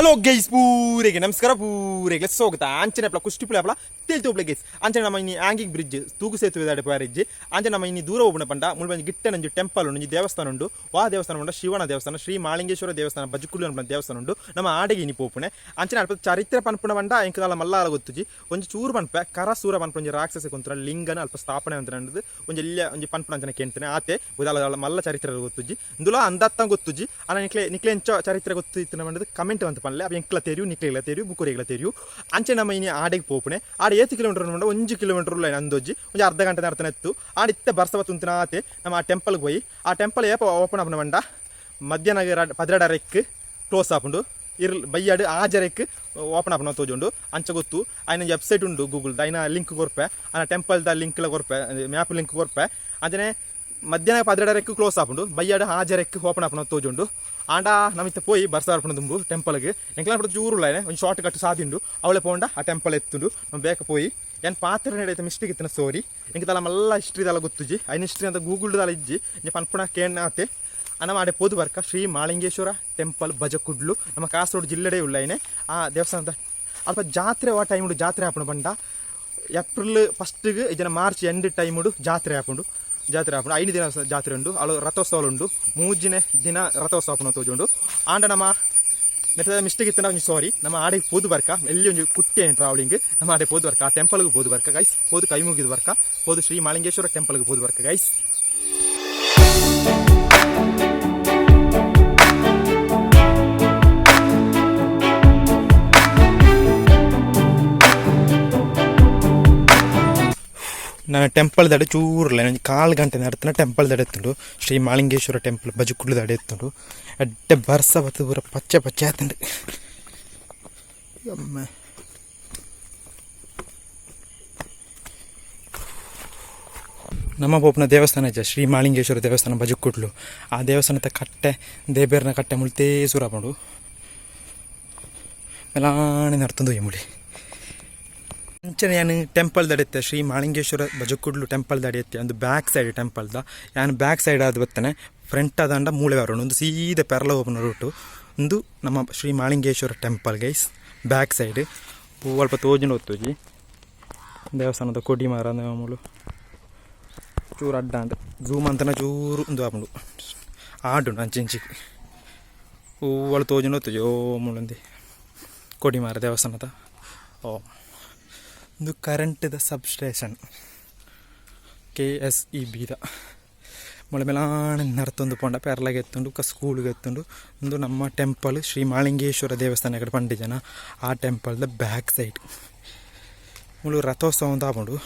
Hello guys, ಪೂರೆಗೆ ನಮಸ್ಕಾರ, ಪೂರೆಗೆ ಸ್ವಾಗತ. ಅಂಚನೆ ಅಪ್ಲ ಕುಷ್ಟಿ ಪುಲೆ ತೇಲ್ತು ಉಪ್ಲೆ ಗೈಸ್. ಅಂಚನೆ ನಮ್ಮ ಇನಿ ಹ್ಯಾಂಗಿಂಗ್ ಬ್ರಿಡ್ಜ್ ತೂಗು ಸೇತುವೆ ದಾಡೆ ಪೋಯರಿಜ್ಜಿ. ಅಂಚನೆ ನಮ್ಮ ಇನಿ ದೂರ ಹೋಗುಣ ಪಂಡ ಮುಲ್ಪ ಒಂಜಿ ಗಿಟ್ಟನ ಒಂಜಿ ಟೆಂಪಲ್ ಉಂಡು, ಒಂಜಿ ದೇವಸ್ಥಾನ ಉಂಡು. ವಾ ದೇವಸ್ಥಾನ ಉಂಡು? ಶಿವನ ದೇವಸ್ಥಾನ, ಶ್ರೀ ಮಾಳಿಂಗೇಶ್ವರ ದೇವಸ್ಥಾನ, ಬಜಕುಡ್ಲು ಪನ್ಪುನ ದೇವಸ್ಥಾನ ಉಂಡು. ನಮ್ಮ ಆಡೆಗೆ ಇನಿ ಪೋಪುಣೆ. ಅಂಚನೆ ಅಲ್ಪ ಚರಿತ್ರೆ ಪನ್ಪುನ ಪಂಡ ಎಂಕ್ ದಾಲ ಮಲ್ಲ ಗೊತ್ತುಜಿ. ಒಂಜಿ ಚೂರು ಪನ್ಪೆ. ಕರಸೂರ ಪನ್ಪುನ ಒಂಜಿ ರಾಕ್ಷಸ ಕೊಂತ್ರ ಲಿಂಗನ ಅಲ್ಪ ಸ್ಥಾಪನೆ ಅಂತ ಒಂಜಿ ಎಲ್ಯ ಒಂಜಿ ಪನ್ಪುನ ಅಂಚನೆ ಕೇಂತನೆ ಆತೆ. ಉದಾಲ ಮಲ್ಲ ಚರಿತ್ರೆ ಗೊತ್ತುಜಿ, ಇಂದುಲ ಅಂದತ್ತ ಗೊತ್ತುಜಿ. ಅನ ನಿಕ್ಲೆ ನಿಕ್ಲೆ ಎಂಚ ಚರಿತ್ರೆ ಗೊತ್ತು ಇತ್ತಿನ ಪಂಡದು ಕಮೆಂಟ್ ಅಂತ ಪನ್ಲೆ. ಅಪ್ಪ ಎಂಕ್ಲ ತೆರಿಯು, ನಿಕ್ಲೆಗ್ಲ ತೆರಿಯು, ಬುಕ್ಕುರಿಗ್ಲ ತೆರಿಯು. ಅಂಚೆ ನಮ್ಮ ಇನಿ ಆಡೆಗೆ ಪೋಪುಣೆ. ಆಡೆ ಏತ್ ಕಿಲೋಮೀಟರ್ ಪಂಡ 1 ಕಿಲೋಮೀಟರ್ ಉಲ್ಲ ಅಂದೊಜ್ಜಿ. ಒಂಜಿ ಅರ್ಧ ಗಂಟೆ ನರ್ತನೆ ಎತ್ತು. ಆಡೆ ಇತ್ತೆ ಬರ್ಸ ಬತ್ತುಂತಿನಾತೆ. ನಮ್ಮ ಆ ಟೆಂಪಲ್ಗೆ ಹೋಯಿ. ಆ ಟೆಂಪಲ್ ಏಪ ಓಪನ್ ಆಪುನ ಪಂಡ ಮಧ್ಯಾಹ್ನ 12:30ಕ್ಕೆ ಕ್ಲೋಸ್ ಆಪುಂಡು. ಇರ್ ಬಯ್ಯಾಡು 6:30ಕ್ಕೆ ಓಪನ್ ಆಪುನ ತೋಜುಂಡು. ಅಂಚ ಗೊತ್ತು. ಆಯ್ನ ವೆಬ್ಸೈಟ್ ಉಂಡು ಗೂಗಲ್, ಐನ ಲಿಂಕ್ ಕೊರ್ಪೆ, ಆನ ಟೆಂಪಲ್ದ ಲಿಂಕ್ಲ ಕೊರ್ಪೆ, ಮ್ಯಾಪ್ ಲಿಂಕ್ ಕೊರ್ಪೆ. ಅಂಚನೆ ಮಧ್ಯಾಹ್ನ 12:30ಕ್ಕೆ ಕ್ಲೋಸ್ ಆಪುಂಡು, ಬಯ್ಯಾಡು 6:30ಕ್ಕೆ ಓಪನ್ ಆಪುನ ತೋಜುಂಡು. ಆಂಡ ನಮಿತ್ತ ಪೋಯಿ ಬರ್ಸ ಬರ್ಪುನ ದುಂಬು ಟೆಂಪಲ್ಗೆ ಎಂಕ್ಲ ಚೂರು ಉಲ್ಲ. ಒಂಜಿ ಶಾರ್ಟ್ ಕಟ್ ಸಾದಿ ಉಂಡು. ಅವಳೆ ಪೋಂಡ ಆ ಟೆಂಪಲ್ ಎತ್ತುಂಡು. ನಮ್ಮ ಬೇಕ ಪೋಯಿ. ಏನ್ ಪಾತ್ರ ನಡೀತ ಮಿಸ್ಟೇಕ್ ಇತ್ತಿನ ಸೋರಿ. ಎಂಕ್ ದಾಲ ಮಲ್ಲ ಹಿಸ್ಟ್ರಿ ದಾಲ ಗೊತ್ತುಜಿ. ಐನ ಹಿಸ್ಟ್ರಿ ಅಂತ ಗೂಗಲ್ ದಾಲ ಇಜ್ಜಿ. ಇಂಚ ಪನ್ಪುಣ ಕೇಣ್ಣಾತೆ. ನಮ್ಮ ಆಡೆ ಪೋದು ಬರ್ಕ. ಶ್ರೀ ಮಾಳಿಂಗೇಶ್ವರ ಟೆಂಪಲ್, ಬಜಕುಡ್ಲು, ನಮ್ಮ ಕಾಸರಗೋಡು ಜಿಲ್ಲೆಡೇ ಉಳ್ಳೈನೆ ಆ ದೇವಸ್ಥಾನದ. ಅಲ್ಪ ಜಾತ್ರೆ ಆ ಟೈಮ್ ಜಾತ್ರೆ ಆಪುಂಡು ಪಂಡ ಏಪ್ರಿಲ್ ಫಸ್ಟ್ಗೆ ಇಜನ ಮಾರ್ಚ್ ಎಂಡ್ ಟೈಮುಡು ಜಾತ್ರೆ ಆಪುಂಡು. ಜಾತ್ರೆ ಆಪುಂಡು, 5 ದಿನ ಜಾತ್ರೆ ಉಂಡು. ಅಲ್ಲ ರಥೋತ್ಸವ ಉಂಡು. ಮೂಜಿನೇ ದಿನ ರಥೋತ್ಸವ ಆಪುನ ತೋಜುಂಡು. ಆಂಡ ನಮ್ಮ ನೆಟ್ಟದ ಮಿಸ್ಟೇಕ್ ಇತ್ತು ಒಂಜಿ ಸಾರಿ. ನಮ್ಮ ಆಡೆಗೆ ಪೋದು ಬರ್ಕ. ಎಲ್ಲಿ ಒಂಜಿ ಕುಟ್ಟಿ ಟ್ರಾವೆಲಿಂಗ್. ನಮ್ಮ ಆಡೆ ಪೋದು ಬರ್ಕ, ಆ ಟೆಂಪಲ್ಗೆ ಪೋದು ಬರ್ಕ ಗೈಸ್. ಪೋದು ಕೈ ಮುಗಿದು ಬರ್ಕ. ಪೋದು ಶ್ರೀ ಮಾಳಿಂಗೇಶ್ವರ ಟೆಂಪಲ್ಗೆ ಪೋದು ಬರ್ಕ ಗೈಸ್. ನಾನು ಟೆಂಪಲ್ ದಡೆ ಚೂರುಲ್ಲ, ಒಂಜಿ ಕಾಲು ಗಂಟೆ ನಡ್ತನ ಟೆಂಪಲ್ ದಡೆ ಎತ್ತುಂಡು. ಶ್ರೀ ಮಾಳಿಂಗೇಶ್ವರ ಟೆಂಪಲ್ ಬಜಕುಡ್ಲು ದಡೆ ಎತ್ತುಂಡು. ಎಡ್ಡೆ ಬರ್ಸ ಬತ್ತು ಪೂರ ಪಚ್ಚೆ ಪಚ್ಚೆ ಆತುಂಡು. ಅಮ್ಮೆ. ನಮ್ಮ ಪೋಪುನ ದೇವಸ್ಥಾನ ಇಜ್ಜ, ಶ್ರೀ ಮಾಳಿಂಗೇಶ್ವರ ದೇವಸ್ಥಾನ ಬಜಕುಡ್ಲು, ಆ ದೇವಸ್ಥಾನದ ಕಟ್ಟೆ, ದೇಬೇರ್ನ ಕಟ್ಟೆ ಮುಲ್ತೇ ಸೂರಪುಂಡು. ಮೆಲಾಣೆ ನರ್ತೊಂದು ಮುಳಿ. ಅಂಚನೆ ಯಾನ್ ಟೆಂಪಲ್ ದಡೆತ್ತೆ, ಶ್ರೀ ಮಾಳಿಂಗೇಶ್ವರ ಬಜಕುಡ್ಲು ಟೆಂಪಲ್ ದಡೆತ್ತೆ. ಒಂದು ಬ್ಯಾಕ್ ಸೈಡ್ ಟೆಂಪಲ್ದ. ಯಾನ್ ಬ್ಯಾಕ್ ಸೈಡ್ ಆದ್ ಬತ್ತನೆ. ಫ್ರಂಟ್ ಆದಂಡ ಮೂಳೆ ಬರೋಣ. ಒಂದು ಸೀದಾ ಪೆರ್ಲ ಓಪನ ರೂಟು. ಒಂದು ನಮ್ಮ Shri Malingeshwara temple guys, back side. ಪೂ ಅಲ್ಪ ತೋಜುಂಡು ಒತ್ತೋಜಿ ದೇವಸ್ಥಾನದ ಕೊಡಿ ಮರ ಮೂಲು ಚೂರು ಅಡ್ಡ ಅಂಡ್ ಝೂಮ್ ಅಂತನ ಚೂರು ಒಂದು ಆಪುಂಡು. ಆಡುಂಡು ಅಂಚೆ ಇಂಚಿ. ಹೂವಳು ತೋಜುಂಡು ಒತ್ತೋಜಿ. ಓ ಮುಳಂದಿ ಕೊಡಿಮಾರ ದೇವಸ್ಥಾನದ. ಓ ಒಂದು ಕರೆಂಟ್ದ ಸಬ್ ಸ್ಟೇಷನ್, ಕೆಎಸ್ಇಬಿದ. ಮೊಳೆ ಮೇಲಾಣೆ ನರ್ತೊಂದು ಪೋಂಡ ಪೆರ್ಲಾಗ ಎತ್ತುಂಡು, ಬೊಕ್ಕ ಸ್ಕೂಲ್ಗೆ ಎತ್ತುಂಡು. ಒಂದು ನಮ್ಮ ಟೆಂಪಲ್ ಶ್ರೀ ಮಾಳಿಂಗೇಶ್ವರ ದೇವಸ್ಥಾನ ಕಡೆ ಪಂಡಿ ಜನ. ಆ ಟೆಂಪಲ್ದ ಬ್ಯಾಕ್ ಸೈಡ್ ಮುಳು ರಥೋತ್ಸವ ಅಂತ ಆಪುಂಡು.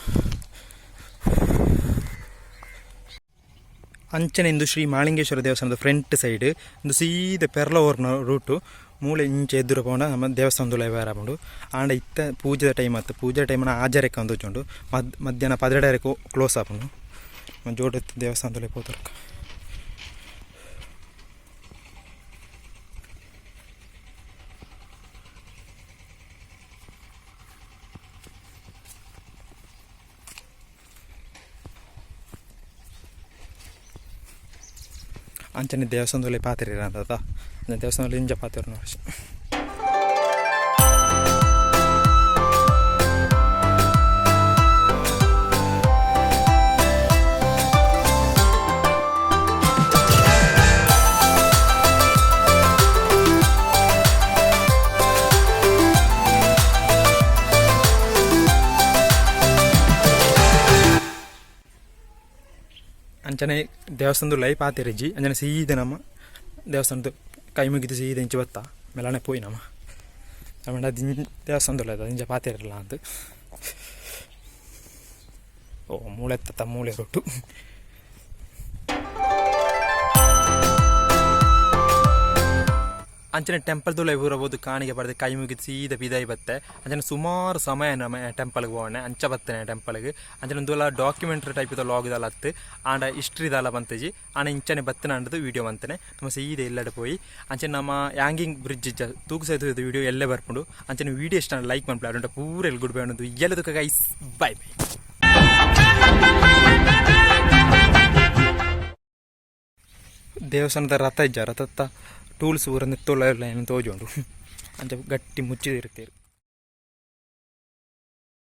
ಅಂಚನೆ ಇಂದು ಶ್ರೀ ಮಾಳಿಂಗೇಶ್ವರ ದೇವಸ್ಥಾನದ ಫ್ರಂಟ್ ಸೈಡ್. ಒಂದು ಸೀದ ಪೆರ್ಲ ಓರ್ನ ರೂಟು. ಮೂಲೆ ಇಂಚೆ ಎದುರು ಪೋಂಡ ನಮ್ಮ ದೇವಸ್ಥಾನದ ಬೇರೆ ಆಪುಂಡು. ಆಂಡ ಇತ್ತ ಪೂಜೆದ ಟೈಮ್ ಆತು. ಪೂಜೆ ಟೈಮ್ನ 6:30ಕ್ಕೆ ಅಂದೊಂಡು. ಮಧ್ಯಾಹ್ನ 12:30ಕ್ಕೆ ಕ್ಲೋಸ್ ಆಪುಂಡು. ಜೋಡು ದೇವಸ್ಥಾನದಲ್ಲಿ ಪೋತರ್ಕ. ಅಂಚನೆ ದೇವಸ್ಥಾನದಲ್ಲಿ ಪಾತ್ರೆ ಅಂತ ದೇವಸ್ಥಾನದಲ್ಲಿ ಇಂಜ ಪಾತ್ರೆ ವರ್ಷ. ಅಂಚನೆ ದೇವಸ್ಥಾನದ ಲೈ ಪಾತೆರಿಜ್ಜಿ. ಅಂಚನೆ ಸೀದೆ ನಮ್ಮ ದೇವಸ್ಥಾನದ ಕೈ ಮುಗಿದು ಸೀದೆ ಇಂಚಿ ಬತ್ತ ಮೆಲಾನೆ ಪೋಯಿ ನಮ್ಮ ನಮ್ಮ ದೇವಸ್ಥಾನದ ಇಂಚ ಪಾತೆರಲ್ಲ ಅಂತ. ಓ ಮೂಳೆ ತತ್ತ ಮೂಳೆ ರೊಟ್ಟು. ಅಂಚನೆ ಟೆಂಪಲ್ ದುಲ ಊರಬಹುದು. ಕಾಣಿಗೆ ಪಡೆದು ಕೈ ಮುಗಿದು ಸೀದ ಪಿದಾಯಿ ಬತ್ತೆ. ಅಂಚನೆ ಸುಮಾರು ಸಮಯ ನಮ್ಮ ಟೆಂಪಲ್ಗೆ ಹೋಗೋಣ ಅಂಚ ಬತ್ತನೆ ಟೆಂಪಲ್ಗೆ. ಅಂಚನೆ ಒಂದುಲ ಡಾಕ್ಯುಮೆಂಟ್ರಿ ಟೈಪ್ ಲಾಗ್ ದಾಲ ಅತ್ತು. ಆಂಡ ಹಿಸ್ಟ್ರಿ ದಾಲ ಬಂತಜಿ. ಆಂಡ ಇಂಚನೆ ಬತ್ತನ ಅಂಡದು ವಿಡಿಯೋ ಬಂತನೆ. ನಮ್ಮ ಸೀದ ಇಲ್ಲಡೆ ಪೋಯಿ. ಅಂಚನೆ ನಮ್ಮ ಹ್ಯಾಂಗಿಂಗ್ ಬ್ರಿಡ್ಜ್ ತೂಗು ಸೈತು ವಿಡಿಯೋ ಎಲ್ಲೇ ಬರ್ಪುಂಡು. ಅಂಚನೆ ವಿಡಿಯೋ ಇಷ್ಟ ಲೈಕ್ ಮನ್ಪುಲೆ. ಅದುಂಟ ಪೂರ ಎಲ್ಲಿ good bye. ಎಲ್ಲದಕ್ಕ guys, bye bye. ದೇವಸ್ಥಾನದ ರಥ ಇಜ್ಜ, ರಥತ್ತ ಟೂಲ್ಸ್ ಪೂರ ನೆತ್ತೊಲ್ಲ ಏನು ತೋಜುಂಡು. ಅಂಚ ಗಟ್ಟಿ ಮುಚ್ಚಿದಿರ್ತೀರು.